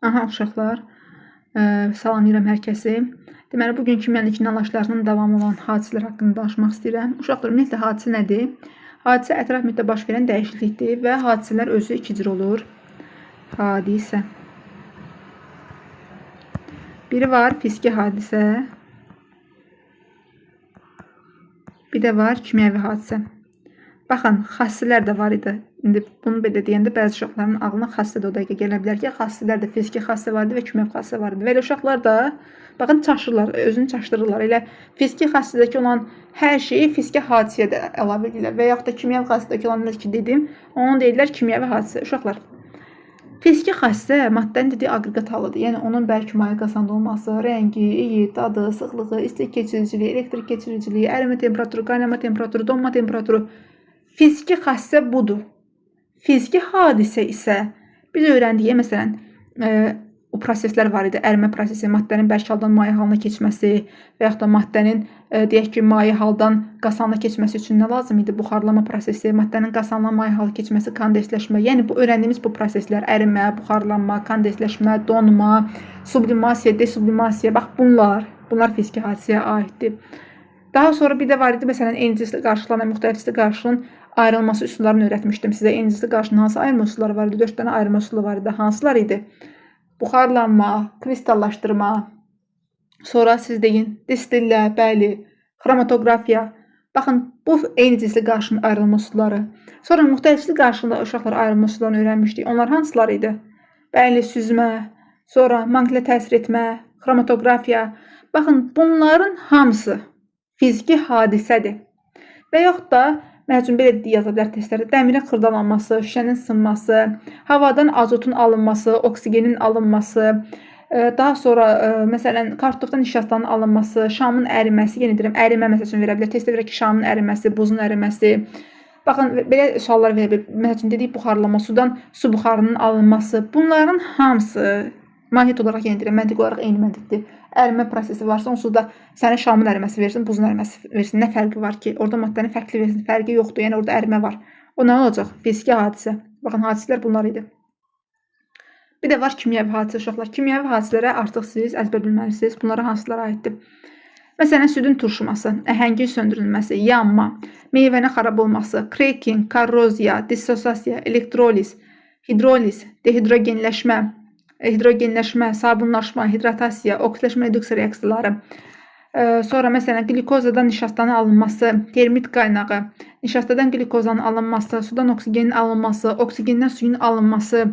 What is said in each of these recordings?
Aha, uşaqlar, salamlayıram hər kəsi. Deməli, bugün kimyanın ikinci anlayışlarının davamı olan hadisələr haqqında danışmaq istəyirəm. Uşaqlar, ümumiyyətlə, hadisə nədir? Hadisə ətraf mühitdə baş verən dəyişiklikdir və hadisələr özü iki cür olur. Hadisə. Biri var fiziki hadisə, bir də var kimyəvi hadisə. Baxın, xassələr də var idi. İndi bunu belə deyəndə bəzi uşaqların ağlına xassə də o dəqiqə gələ bilər ki, xassələr də fiziki xassə var idi və kimyəvi xassə var idi. Və elə uşaqlar da baxın çaşırlar, özünü çaşdırırlar. Elə fiziki xassədəki olan hər şeyi fiziki hadisəyə də əlavə edirlər və yaxud da kimyəvi xassədəki olan ki dedim, onu deyirlər kimyəvi hadisə. Uşaqlar, fiziki xassə maddənin dediyi aqreqat halıdır. Yəni onun bərk maye qazanda olması, rəngi, iyi, dadı, sıxlığı, istilik keçiriciliyi, elektrik keçiriciliyi, ərimə temperaturu, qaynama temperaturu, donma temperaturu. Fiziki xassə budur. Fiziki hadisə isə biz öyrəndik, məsələn, o proseslər var idi. Ərimə prosesi, maddənin bərk haldan maye halına keçməsi və yaxud da maddənin deyək ki, maye haldan qaz halına keçməsi üçün nə lazım idi? Buxarlama prosesi, maddənin qaz halından maye hala keçməsi, kondensləşmə. Yəni bu öyrəndiyimiz bu proseslər ərimə, buxarlanma, kondensləşmə, donma, sublimasiya, desublimasiya, bax bunlar fiziki hadisəyə aiddir. Daha sonra bir də var idi, məsələn, eyni cinsli qarışıqlarla müxtəlif cinsli qarışığın ayrılması üsullarını öyrətmişdim sizə. Eyni cinsli qarışığın hansı ayırma üsulları var idi? 4 dənə ayırma üsulu var idi. Hansılar idi? Buxarlanma, kristallaşdırma, sonra siz deyin, distillə, bəli, xromatoqrafiya. Baxın, bu eyni cinsli qarışığın ayrılma üsulları. Sonra müxtəlif cinsli qarışığında uşaqlar ayrılma üsullarını öyrənmişdik. Onlar hansılar idi? Bəli, süzmə, sonra maqnitlə təsir etmə, xromatoqrafiya. Baxın, bunların hamısı fiziki hadisədir. Və yaxud da, məsəl üçün, belə yaza bilər testlərdə, dəmirin xırdalanması, şüşənin sınması, havadan azotun alınması, oksigenin alınması, daha sonra, məsələn, kartofdan nişastanın alınması, şamın əriməsi, yenə deyirəm, ərimə məsəl üçün verə bilər. Testdə verər ki, şamın əriməsi, buzun əriməsi. Baxın, belə suallar verə bilər. Məsəl üçün, dedik, buxarlama, sudan su buxarının alınması. Bunların hamısı mahiyyət olaraq, yenə deyirəm, məntiq olaraq eyni məntiqdir. Ərimə prosesi varsa, onsuz da sənə şamın əriməsi versin, buzun əriməsi versin. Nə fərqi var ki? Orada maddənin fərqli versin, fərqi yoxdur. Yəni orada ərimə var. O nə olacaq? Fiziki hadisə. Baxın, hadisələr bunlar idi. Bir də var kimyəvi hadisə uşaqlar. Kimyəvi hadisələrə artıq siz əzbər bilməlisiniz. Bunlara hansılara aiddir? Məsələn, südün turşuması, əhəngin söndürülməsi, yanma, meyvənin xarab olması, kreking, korroziya, dissosiasiya, elektroliz, hidroliz, dehidrogenləşmə, hidrogenləşmə, sabunlaşma, hidratasiya, oksidləşmə, reduksiya reaksiyaları. Sonra məsələn, qlikozadan nişastanın alınması, termit qaynağı, nişastadan qlikozanın alınması, sudan oksigenin alınması, oksigenden suyun alınması,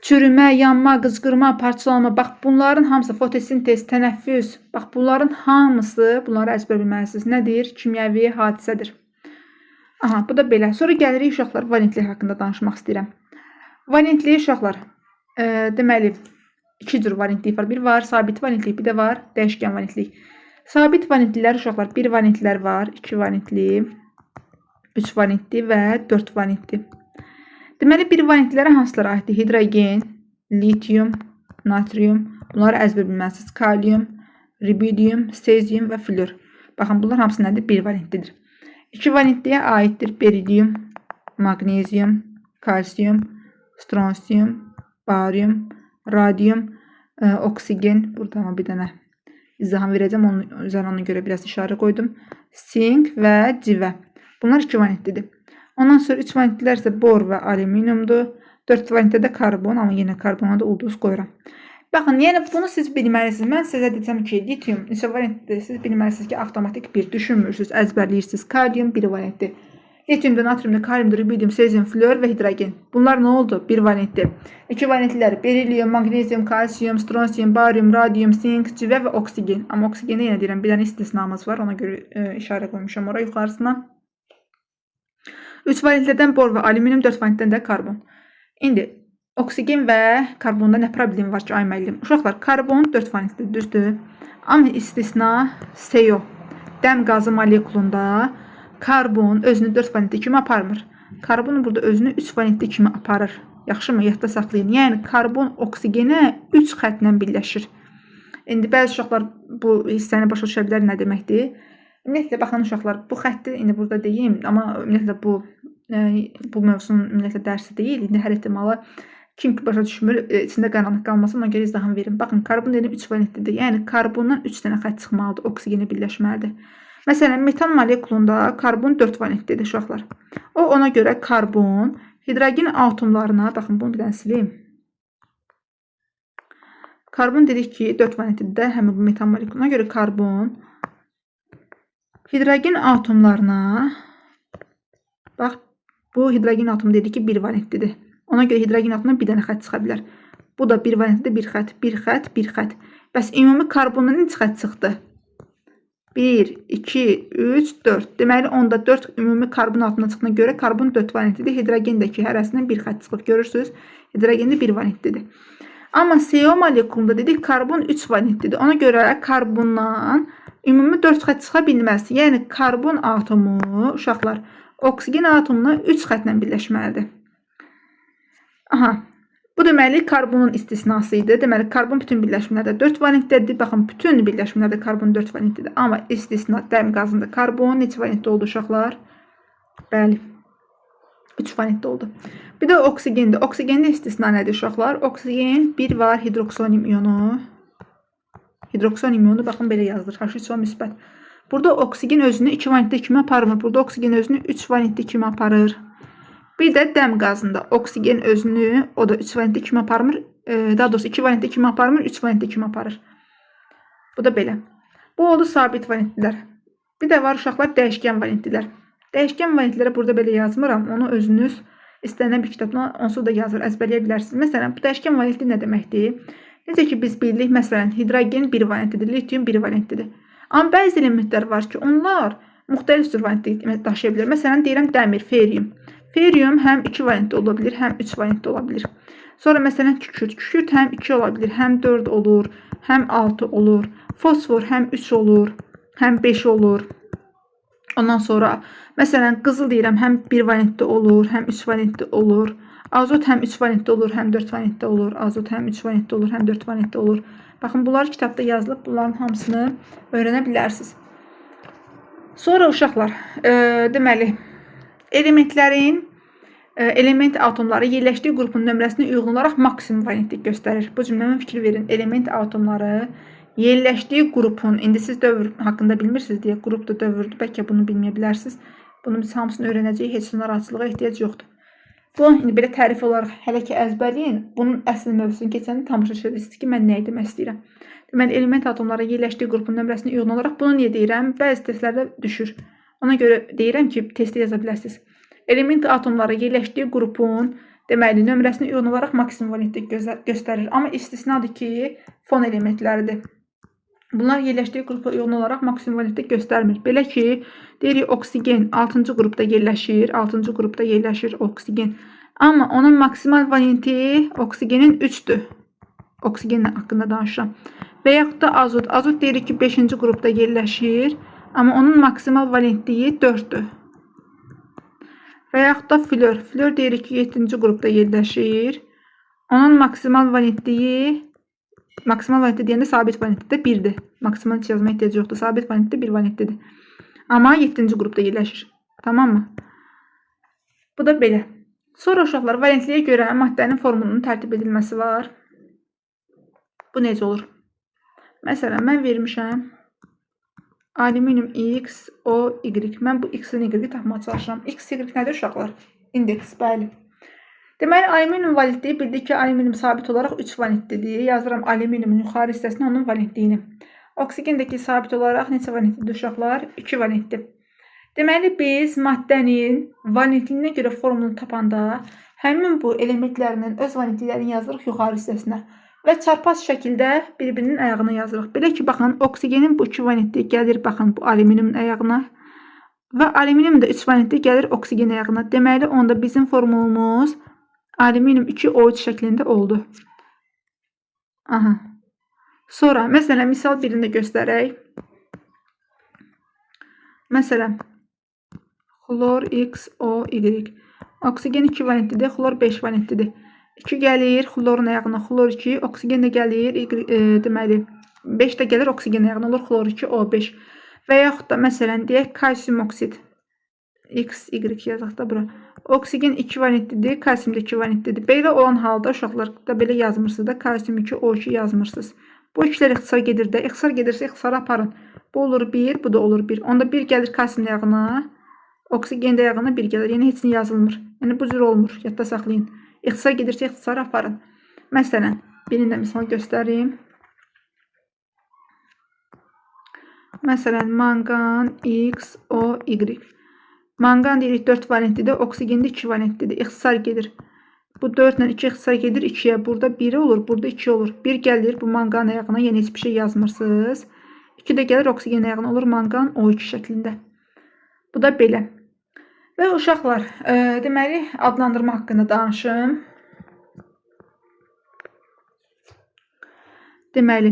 çürümə, yanma, qızqırma, parçalanma. Bax, bunların hamısı fotosintez, tənəffüs. Bax, bunların hamısı, bunları əzbər bilməlisiniz. Nədir? Kimyəvi hadisədir. Aha, bu da belə. Sonra gəlirik uşaqlar, valentlik haqqında danışmaq istəyirəm. Valentlik uşaqlar, deməli, iki cür valentlik var. Bir var sabit valentlik, bir də var dəyişkən valentlik. Sabit valentlilər uşaqlar, bir valentlilər var, 2 valentli, 3 valentli və 4 valentli. Deməli, bir valentlilərə hansılara aiddir? Hidrogen, litium, natrium, bunları əzbər bilməlisiniz. Kalium, rubidium, sezium və flor. Baxın, bunlar hamısı nədir? Bir valentlidir. 2 valentliyə aiddir berilium, maqnezium, kalsium, stronsium, barium, radium, oksigen. Burada amma bir dənə izahım verəcəm. Onun üzərinə ona görə biraz işarə qoydum. Sink və civə. Bunlar 2 valentlidir. Ondan sonra 3 valentlilər isə bor və alüminiumdur. 4 valentdə də karbon, amma yenə karbona da ulduz qoyuram. Baxın, yəni bunu siz bilməlisiniz. Mən sizə desəm ki, litium neçə valentlidir, siz bilməlisiniz ki, avtomatik bir düşünmürsünüz, əzbərləyirsiniz. Kalium 1 valentdir. Litiumdur, natriumdur, kaliumdur, rubidium, sezium, flor və hidrogen. Bunlar nə oldu? 1 valentli. 2 valentlilər berilium, maqnezium, kalsium, stronsium, barium, radium, sink, civə və oksigen. Amma oksigenə yenə deyirəm, bir dənə istisnamız var. Ona görə işarə qoymuşam ora yuxarısına. 3 valentlərdən bor və alüminium, 4 valentdən də karbon. İndi oksigen və karbonda nə problem var ki, ay müəllim? Uşaqlar, karbon 4 valentlidir, düzdür? Amma istisna CO. Dəm qazı molekulunda karbon özünü 4 valentli kimi aparmır. Karbon burada özünü 3 valentli kimi aparır. Yaxşımı? Yadda saxlayın. Yəni karbon oksigenə 3 xəttlə birləşir. İndi bəzi uşaqlar bu hissəni başa düşə bilər nə deməkdir. Ümumiyyətlə, baxın uşaqlar, bu xətti indi burada deyim, amma ümumiyyətlə bu mövzunun ümumiyyətlə dərsi deyil. İndi hər ehtimala Kim ki başa düşmür, içində qaranlıq qalmasın, ona görə izahını verim. Baxın, karbon dedim 3 valentlidir. Yəni karbondan 3 dənə xətt çıxmalıdır, oksigenə birləşməlidir. Məsələn, metan molekulunda karbon 4 valentlidir uşaqlar. O ona görə karbon hidrogen atomlarına, baxın bunu bir dənə silim. Karbon dedik ki 4 valentlidir də, həmin bu metan molekuluna görə karbon hidrogen atomlarına, bax bu hidrogen atomu dedik ki 1 valentlidir. Ona görə hidrogen atomundan bir dənə xətt çıxa bilər. Bu da 1 valentlidir, bir xətt, bir xətt, bir xətt. Bəs ümumi karbondan neçə xətt çıxdı? 1, 2, 3, 4. Deməli onda 4 ümumi karbon atomundan çıxdığına görə karbon 4 valentlidir. Hidrogen də ki hərəsindən bir xətt çıxıb. Görürsünüz? Hidrogen də 1 valentlidir. Amma CO molekulunda dedik karbon 3 valentlidir. Ona görə karbondan ümumi 4 xətt çıxa bilməz. Yəni karbon atomu uşaqlar oksigen atomuna 3 xəttlə birləşməlidir. Aha. Bu deməli karbonun istisnası idi. Deməli karbon bütün birləşmələrdə 4 valentlidir. Baxın, bütün birləşmələrdə karbon 4 valentlidir. Amma istisna dəm qazında karbon neçə valentli oldu uşaqlar? Bəli. 3 valentli oldu. Bir də oksigendir. Oksigendə istisna nədir uşaqlar? Oksigen 1 var hidroksonium iyonu. Hidroksonium iyonu baxın belə yazılır. H3O müsbət. Burada oksigen özünü 2 valentli kimi aparmır. Burada oksigen özünü 3 valentli kimi aparır. Bir də dəm qazında oksigen özünü o da 3 valentli kimi aparmır. Daha doğrusu 2 valentli kimi aparmır, 3 valentli kimi aparır. Bu da belə. Bu oldu sabit valentlilər. Bir də var uşaqlar dəyişkən valentlilər. Dəyişkən valentliləri burada belə yazmıram. Onu özünüz istənilən bir kitabdan onsuz da yazır, əzbərləyə bilərsiniz. Məsələn, bu dəyişkən valentli nə deməkdir? Necə ki biz bilirik, məsələn, hidrogen 1 valentlidir, litium 1 valentlidir. Amma bəzi elementlər var ki, onlar müxtəlif cür valentlik daşıya bilər. Məsələn, deyirəm dəmir, ferium. Ferium həm 2 valentli ola bilər, həm 3 valentli ola bilər. Sonra məsələn kükürt. Kükürt həm 2 ola bilər, həm 4 olur, həm 6 olur. Fosfor həm 3 olur, həm 5 olur. Ondan sonra məsələn qızıl deyirəm, həm 1 valentli olur, həm 3 valentli olur. Azot həm 3 valentli olur, həm 4 valentli olur. Azot həm 3 valentli olur, həm 4 valentli olur. Baxın, bunlar kitabda yazılıb. Bunların hamısını öyrənə bilərsiniz. Sonra uşaqlar, deməli, elementlərin element atomları yerləşdiyi qrupun nömrəsinə uyğun olaraq maksimum valentlik göstərir. Bu cümləmə fikir verin. Element atomları yerləşdiyi qrupun, indi siz dövr haqqında bilmirsiniz deyə qrup da dövrdür. Bəlkə bunu bilməyə bilərsiniz. Bunu biz hamısını öyrənəcəyik. Heç narahatçılığa ehtiyac yoxdur. Bu indi belə tərif olaraq hələ ki əzbərləyin. Bunun əsl mövzusunu keçəndə tam başa düşəcəksiniz ki, mən nəyi demək istəyirəm. Deməli, element atomları yerləşdiyi qrupun nömrəsinə uyğun olaraq bunu niyə deyirəm? Bəzi testlərdə düşür. Ona görə deyirəm ki, testdə yaza bilərsiniz. Element atomları yerləşdiyi qrupun deməli nömrəsinə uyğun olaraq maksimum valentlik göstərir. Amma istisnadır ki, fon elementləridir. Bunlar yerləşdiyi qrupa uyğun olaraq maksimum valentlik göstərmir. Belə ki, deyirik oksigen 6-cı qrupda yerləşir, 6-cı qrupda yerləşir oksigen. Amma onun maksimal valenti oksigenin 3-dür. Oksigen haqqında danışıram. Və yaxud da azot. Azot deyirik ki, 5-ci qrupda yerləşir, amma onun maksimal valentliyi 4-dür. Və yaxud da flor. Flor deyirik ki, 7-ci qrupda yerləşir. Onun maksimal valentliyi, maksimal valentli deyəndə sabit valentli də 1-dir. Maksimal heç yazmaya ehtiyac yoxdur. Sabit valentli 1 valentlidir. Amma 7-ci qrupda yerləşir. Tamam mı? Bu da belə. Sonra uşaqlar valentliyə görə maddənin formulunun tərtib edilməsi var. Bu necə olur? Məsələn, mən vermişəm alüminium X, O, Y. Mən bu X-in Y-i tapmağa çalışıram. X, Y nədir uşaqlar? İndeks, bəli. Deməli, alüminium valentliyi bildik ki, alüminium sabit olaraq 3 valentlidir. Yazıram alüminiumun yuxarı hissəsinə onun valentliyini. Oksigendəki sabit olaraq neçə valentlidir uşaqlar? 2 valentli. Deməli, biz maddənin valentliyinə görə formulunu tapanda həmin bu elementlərinin öz valentliklərini yazırıq yuxarı hissəsinə və çarpaz şəkildə bir-birinin ayağına yazırıq. Belə ki, baxın, oksigenin bu 2 valentliyi gəlir, baxın, bu alüminiumun ayağına və alüminium da 3 valentli gəlir oksigen ayağına. Deməli, onda bizim formulumuz alüminium 2O3 şəklində oldu. Aha. Sonra, məsələn, misal birini də göstərək. Məsələn, xlor X, O, Y. Oksigen 2 valentlidir, xlor 5 valentlidir. 2 gəlir xlorun ayağına, xlor 2, oksigen də gəlir, Y, deməli 5 də gəlir oksigen ayağına olur, xlor 2, O5. Və yaxud da məsələn deyək kalsium oksid. X, Y yazaq da bura. Oksigen 2 valentlidir, kalsium də 2 valentlidir. Belə olan halda uşaqlar da belə yazmırsınız da, kalsium 2, O2 yazmırsınız. Bu ikilər ixtisar gedir də. İxtisar gedirsə ixtisara aparın. Bu olur 1, bu da olur 1. Onda 1 gəlir kalsium ayağına, oksigen də ayağına 1 gəlir. Yəni heç nə yazılmır. Yəni bu cür olmur. Yadda saxlayın. İxtisar gedirsə ixtisara aparın. Məsələn, birini də misal göstərim. Məsələn, manqan X, O, Y. Manqan deyirik 4 valentlidir, oksigen də 2 valentlidir. İxtisar gedir. Bu 4 ilə 2 ixtisar gedir 2-yə. Burada 1 olur, burada 2 olur. 1 gəlir bu manqan ayağına, yəni heç bir şey yazmırsınız. 2 də gəlir oksigen ayağına olur manqan O2 şəklində. Bu da belə. Və uşaqlar, deməli adlandırma haqqında danışım. Deməli,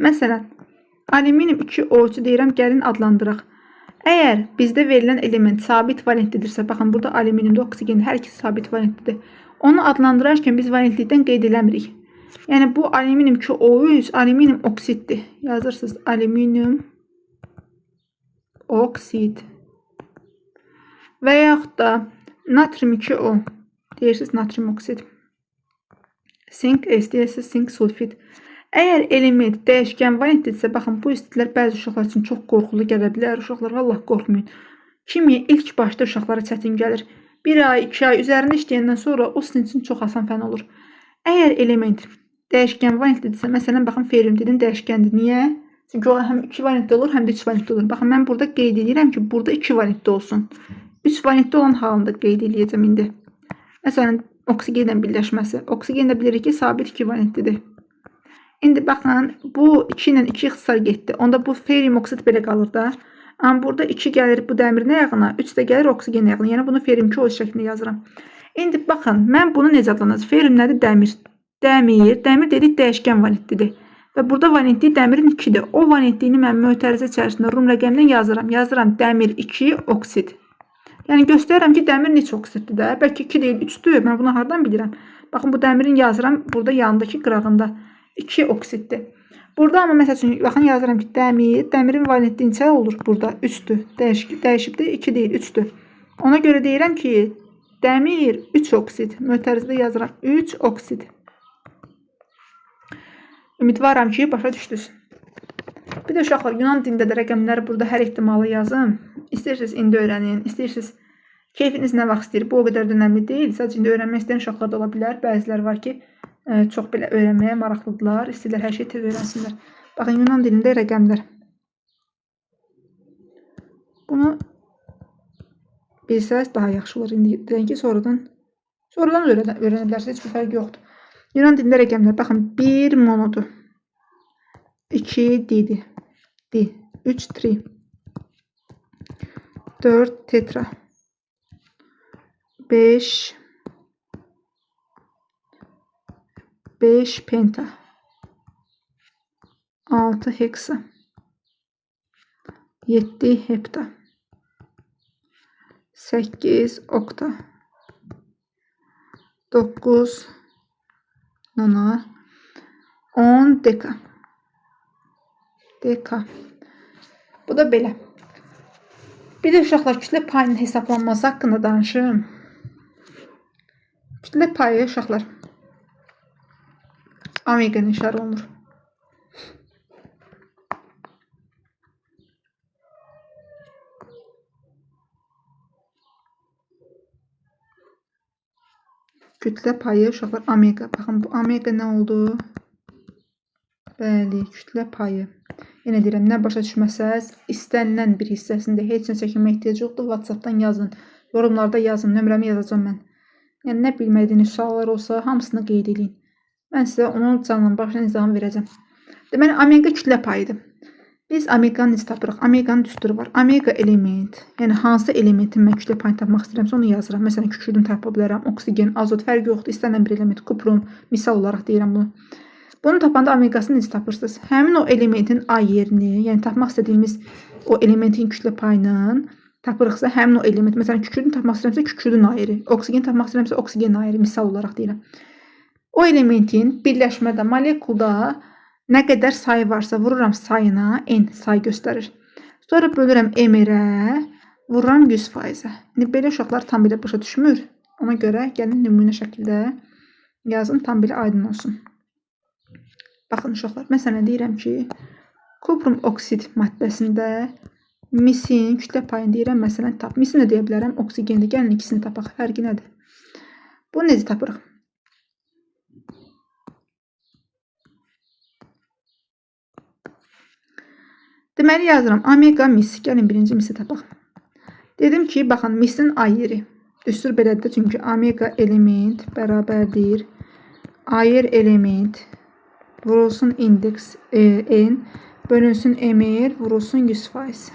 məsələn, alüminium 2O3 deyirəm, gəlin adlandıraq. Əgər bizdə verilən element sabit valentlidirsə, baxın burada alüminiumda oksigen hər ikisi sabit valentlidir. Onu adlandırarkən biz valentlikdən qeyd eləmirik. Yəni bu alüminium 2O3 alüminium oksiddir. Yazırsınız alüminium oksid. Və yaxud da natrium 2O deyirsiniz natrium oksid. Sink S deyirsiniz sink sulfid. Əgər element dəyişkən valentlidirsə, baxın bu istilər bəzi uşaqlar üçün çox qorxulu gələ bilər. Uşaqlar vallah qorxmayın. Kimya ilk başda uşaqlara çətin gəlir. 1 ay, 2 ay üzərində işləyəndən sonra o sizin üçün çox asan fən olur. Əgər element dəyişkən valentlidirsə, məsələn baxın ferium dedim dəyişkəndir. Niyə? Çünki o həm 2 valentli olur, həm də 3 valentli olur. Baxın mən burada qeyd edirəm ki, burada 2 valentli olsun. 3 valentli olan halında qeyd eləyəcəm indi. Məsələn, oksigenlə birləşməsi. Oksigen də bilirik ki, sabit 2 valentlidir. İndi baxın, bu 2 ilə 2 ixtisar getdi. Onda bu ferium oksid belə qalır da. Amma burada 2 gəlir bu dəmirin ayağına, 3 də gəlir oksigen ayağına. Yəni bunu ferium 2O şəklində yazıram. İndi baxın, mən bunu necə adlandıracağam? Ferium nədir? Dəmir. Dəmir, dəmir dedik dəyişkən valentlidir. Və burada valentliyi dəmirin 2-dir. O valentliyini mən mötərizə içərisində rum rəqəmindən yazıram. Yazıram dəmir 2 oksid. Yəni göstərirəm ki, dəmir neçə oksiddir də. Bəlkə 2 deyil, 3-dür. Mən bunu hardan bilirəm? Baxın bu dəmirin yazıram burada yanındakı qırağında 2 oksiddir. Burada amma məsəl üçün baxın yazıram ki, dəmir, dəmirin valentliyi neçə olur burada? 3-dür. Dəyişibdir, 2 deyil, 3-dür. Ona görə deyirəm ki, dəmir 3 oksid. Mötərizədə yazıram 3 oksid. Ümidvaram ki, başa düşdünüz. Bir də uşaqlar, Yunan dilində də rəqəmləri burada hər ehtimalı yazın. İstəyirsiniz indi öyrənin, istəyirsiniz keyfiniz nə vaxt istəyir. Bu o qədər də önəmli deyil. Sadəcə indi öyrənmək istəyən uşaqlar da ola bilər. Bəziləri var ki, çox belə öyrənməyə maraqlıdırlar. İstəyirlər hər şeyi tez öyrənsinlər. Baxın, Yunan dilində rəqəmlər. Bunu bilsəniz daha yaxşı olur. İndi deyən ki, sonradan da öyrənə bilərsiniz. Heç bir fərqi yoxdur. Yunan dilində rəqəmlər. Baxın, 1 monodur. 2 didir. Di. 3 tri. 4 tetra. 5 5 penta. 6 heksa. 7 hepta. 8 okta. 9 nona. 10 deka. Deka. Bu da belə. Bir də uşaqlar kütlə payının hesablanması haqqında danışım. Kütlə payı uşaqlar omega ilə işarə olunur. Kütlə payı uşaqlar omega. Baxın bu omega nə oldu? Bəli, kütlə payı. Yenə deyirəm, nə başa düşməsəz, istənilən bir hissəsində heç nə çəkinməyə ehtiyac yoxdur. WhatsApp-dan yazın, yorumlarda yazın, nömrəmi yazacağam mən. Yəni nə bilmədiyiniz suallar olsa, hamısını qeyd eləyin. Mən sizə onun canla başla izahını verəcəm. Deməli, omega kütlə payıdır. Biz omeganı necə tapırıq? Omeganın düsturu var. Omega element, yəni hansı elementin mən kütlə payını tapmaq istəyirəmsə onu yazıram. Məsələn, kükürdün tapa bilərəm, oksigen, azot, fərqi yoxdur. İstənilən bir element, kuprum, misal olaraq deyirəm bunu. Bunu tapanda omegasını necə tapırsınız? Həmin o elementin A yerini, yəni tapmaq istədiyimiz o elementin kütlə payının tapırıqsa həmin o element, məsələn, kükürdün tapmaq istəyirəmsə kükürdün A yeri, oksigen tapmaq istəyirəmsə oksigen A yeri, misal olaraq deyirəm. O elementin birləşmədə, molekulda nə qədər sayı varsa vururam sayına, N say göstərir. Sonra bölürəm MR-ə, Vururam 100%-ə. İndi belə uşaqlar tam belə başa düşmür. Ona görə gəlin nümunə şəkildə yazın, tam belə aydın olsun. Baxın uşaqlar, məsələn deyirəm ki, kuprum oksid maddəsində misin kütlə payını deyirəm, məsələn tap. Misin də deyə bilərəm, oksigen də. Gəlin ikisini tapaq, fərqi nədir? Bunu necə tapırıq? Deməli yazıram, omega mis. Gəlin birinci misi tapaq. Dedim ki, baxın, misin A yeri. Düstur belədir, çünki omega element bərabərdir. Ayer element vurulsun indeks N, bölünsün MR, vurulsun 100%.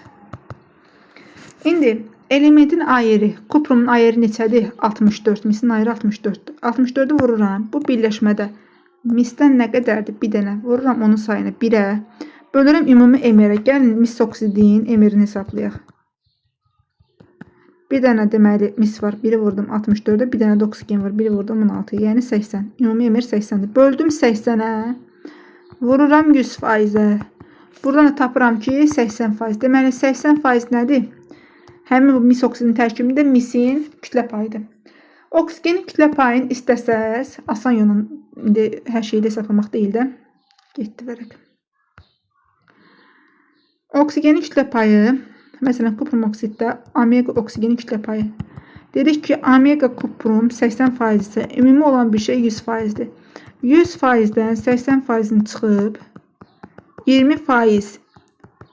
İndi elementin A yeri, kuprumun A yeri neçədir? 64, misin A yeri 64-dür. 64-ü vururam. Bu birləşmədə misdən nə qədərdir? Bir dənə. Vururam onun sayını 1-ə. Bölürəm ümumi MR-ə. Gəlin mis oksidin MR-ini hesablayaq. Bir dənə deməli mis var. Biri vurdum 64-ə, bir dənə də oksigen var. Biri vurdum 16-ya. Yəni 80. Ümumi MR 80-dir. Böldüm 80-ə. Vururam 100%-ə. Buradan da tapıram ki 80%. Deməli 80% nədir? Həmin bu mis oksidin tərkibində misin kütlə payıdır. Oksigenin kütlə payını istəsəz, asan yolla indi hər şeyi də hesaplamaq deyil də. Getdi vərəq. Oksigenin kütlə payı, məsələn kuprum oksiddə omega oksigenin kütlə payı. Dedik ki, omega kuprum 80% isə ümumi olan bir şey 100%-dir. 100%-dən 80%-ni çıxıb 20%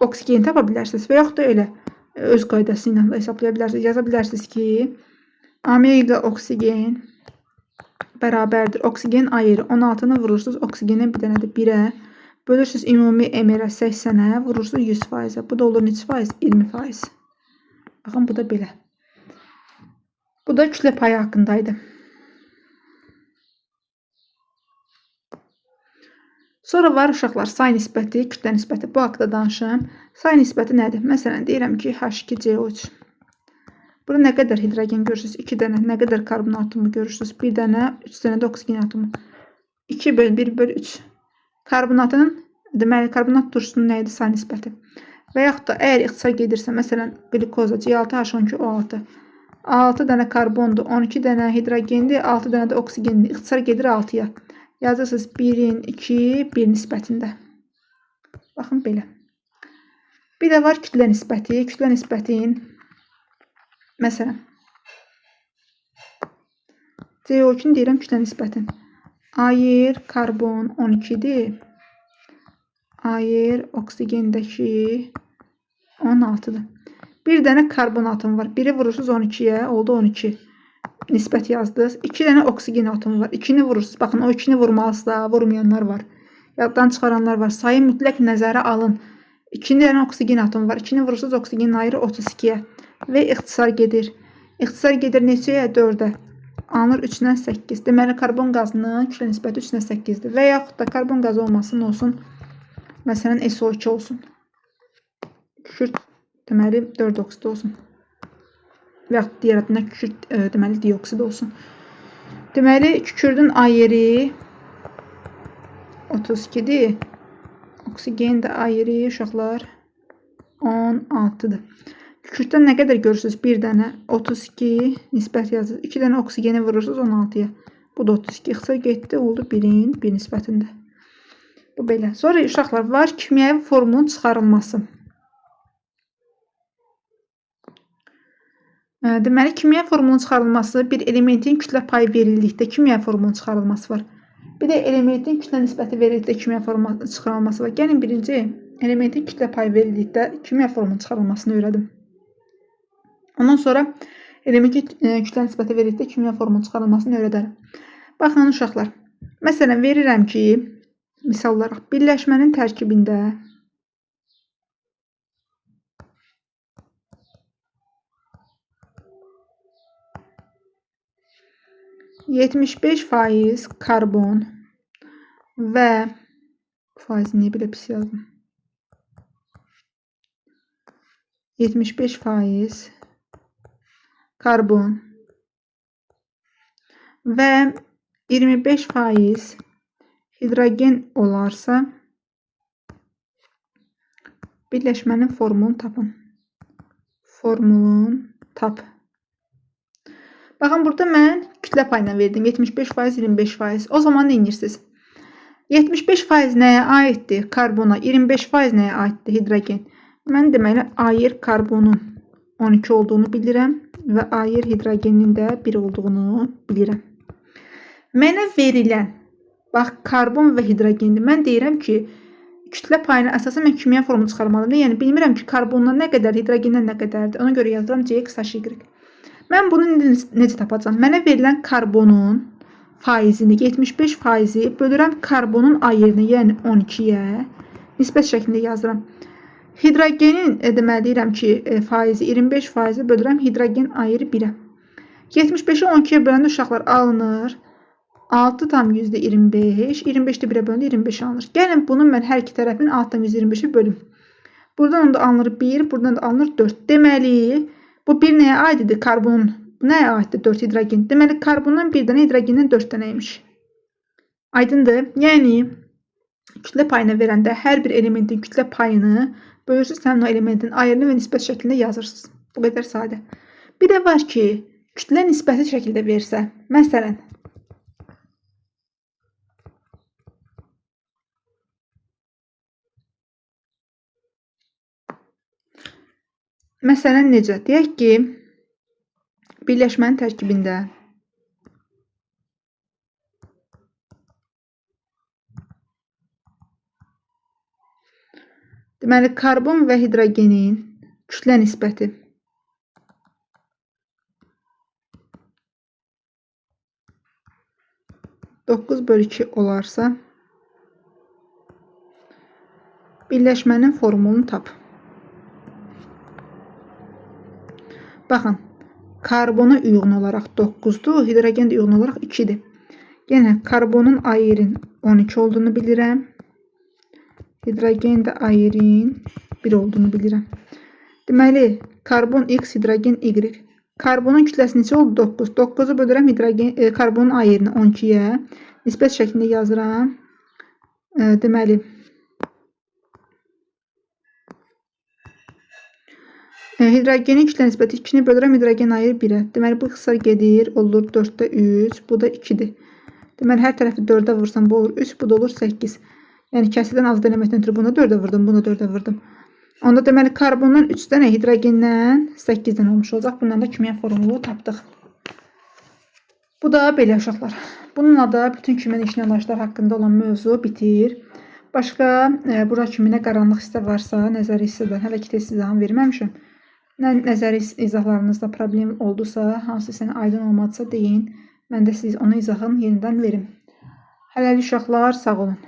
oksigen tapa bilərsiniz və yaxud da elə öz qaydası ilə də hesablaya bilərsiniz. Yaza bilərsiniz ki, omega oksigen bərabərdir. Oksigen A yeri 16-nı vurursunuz, oksigenə bir dənə də 1-ə. Bölürsünüz ümumi MR-ə 80-ə, vurursunuz 100%-ə. Bu da olur neçə faiz? 20%. Baxın, bu da belə. Bu da kütlə payı haqqındaydı. Sonra var uşaqlar, say nisbəti, kütlə nisbəti. Bu haqda danışım. Say nisbəti nədir? Məsələn, deyirəm ki, H2CO3. Burada nə qədər hidrogen görürsünüz? 2 dənə. Nə qədər karbon atomu görürsünüz? 1 dənə, 3 dənə də oksigen atomu. 2 böl 1 böl 3. Karbonatın, deməli, karbonat turşusunun nə idi? Say nisbəti. Və yaxud da əgər ixtisar gedirsə, məsələn, qlikoza C6H12O6. 6 dənə karbondur, 12 dənə hidrogendir, 6 dənə də oksigendir. İxtisar gedir 6-ya. Yazırsınız 1-in 2, 1 nisbətində. Baxın belə. Bir də var kütlə nisbəti. Kütlə nisbətin, məsələn, CO2-ni deyirəm kütlə nisbətin. Ayer karbon 12-dir. Ayer oksigendəki 16-dır. Bir dənə karbon atomu var. Biri vurursunuz 12-yə, oldu 12. Nisbət yazdınız. 2 dənə oksigen atomu var. 2-ni vurursunuz. Baxın, o 2-ni vurmalısınız da, vurmayanlar var. Yaddan çıxaranlar var. Sayı mütləq nəzərə alın. 2 dənə oksigen atomu var. 2-ni vurursunuz, oksigenin ayrı 32-yə. Və ixtisar gedir. İxtisar gedir neçəyə? 4-ə. Alınır 3-dən 8. Deməli, karbon qazının kütlə nisbəti 3-dən 8-dir. Və yaxud da karbon qazı olmasın, olsun. Məsələn, SO2 olsun. Kükürt, deməli, 4 oksid olsun. Və yaxud digər adına kükürt, deməli, dioksid olsun. Deməli, kükürdün A yeri 32-dir. Oksigen də A yeri uşaqlar 16-dır. Kükürddən nə qədər görürsünüz? Bir dənə 32 nisbət yazırsınız. 2 dənə oksigeni vurursunuz 16-ya. Bu da 32. İxtisar getdi, oldu 1-in 1 nisbətində. Bu belə. Sonra uşaqlar var kimyəvi formulun çıxarılması. Deməli, kimyəvi formulun çıxarılması bir elementin kütlə payı verildikdə kimyəvi formulun çıxarılması var. Bir də elementin kütlə nisbəti verildikdə kimyəvi formulun çıxarılması var. Gəlin birinci elementin kütlə payı verildikdə kimya formulunun çıxarılmasını öyrədim. Ondan sonra elementin kütlə nisbəti verildikdə kimya formulunun çıxarılmasını öyrədərəm. Baxın uşaqlar. Məsələn, verirəm ki, misal olaraq birləşmənin tərkibində %75 karbon və faizi niyə belə pis yazdım? 75% karbon və 25% hidrogen olarsa birləşmənin formulunu tapın. formulunu tap. Baxın, burada mən kütlə payına verdim. 75%, 25%. O zaman nə edirsiniz? 75% nəyə aiddir? Karbona. 25% nəyə aiddir? Hidrogen. Mən deməli, air karbonun 12 olduğunu bilirəm və air hidrogenin də 1 olduğunu bilirəm. Mənə verilən, bax, karbon və hidrogendir. Mən deyirəm ki, kütlə payına əsasən mən kimya formulu çıxarmalıyam. Yəni, bilmirəm ki, karbondan nə qədər, hidrogenden nə qədərdir. Ona görə yazıram CX, HY. Mən bunu necə tapacağam? Mənə verilən karbonun faizini, 75% bölürəm karbonun A yerinə, yəni 12-yə nisbət şəklində yazıram. Hidrogenin, deməli deyirəm ki, faizi 25% bölürəm hidrogen A yeri 1-ə. 75-i 12-yə böləndə uşaqlar alınır. 6,25, 25-də 1-ə bölündə 25 alınır. Gəlin, bunu mən hər iki tərəfin 6,25-ə bölüm. Buradan onda alınır 1, buradan da alınır 4. Deməli, bu 1 nəyə aid idi? Karbon. Bu nəyə aiddir? 4 hidrogen. Deməli, karbondan 1 dənə, hidrogenden 4 dənə imiş. Aydındır? Yəni, kütlə payına verəndə hər bir elementin kütlə payını bölürsünüz, həmin o elementin ayırını və nisbət şəklində yazırsınız. Bu qədər sadə. Bir də var ki, kütlə nisbəti şəkildə versə, məsələn, necə? Deyək ki, birləşmənin tərkibində deməli, karbon və hidrogenin kütlə nisbəti (9/2) olarsa, birləşmənin formulunu tap. Baxın, karbona uyğun olaraq 9-dur, hidrogen də uyğun olaraq 2-dir. Yenə karbonun A yerin 12 olduğunu bilirəm. Hidrogen də A yerin 1 olduğunu bilirəm. Deməli, karbon X, hidrogen Y. Karbonun kütləsi neçə oldu? 9. 9-u bölürəm hidrogen, karbonun A yerinə 12-yə. Nisbət şəklində yazıram. Deməli, hidrogenin kütlə nisbəti 2-ni bölürəm, hidrogen ayır 1-ə. Deməli, bu ixtisar gedir, olur 4-də 3, bu da 2-dir. Deməli, hər tərəfi 4-ə vursam, bu olur 3, bu da olur 8. Yəni, kəsirdən azad eləməkdən ötürü bunu 4-ə vurdum, bunu 4-ə vurdum. Onda deməli, karbondan 3 dənə, hidrogendən 8 dənə olmuş olacaq. Bundan da kimya formulu tapdıq. Bu da belə uşaqlar. Bununla da bütün kimya işləyən anlayışlar haqqında olan mövzu bitir. Başqa, bura kimi nə qaranlıq hissə varsa, nəzəri hissədən hələ ki test izahını verməmişəm. Nə nəzəri izahlarınızda problem oldusa, hansı hissəni aydın olmadısa deyin. Mən də siz onun izahını yenidən verim. Hələlik uşaqlar, sağ olun.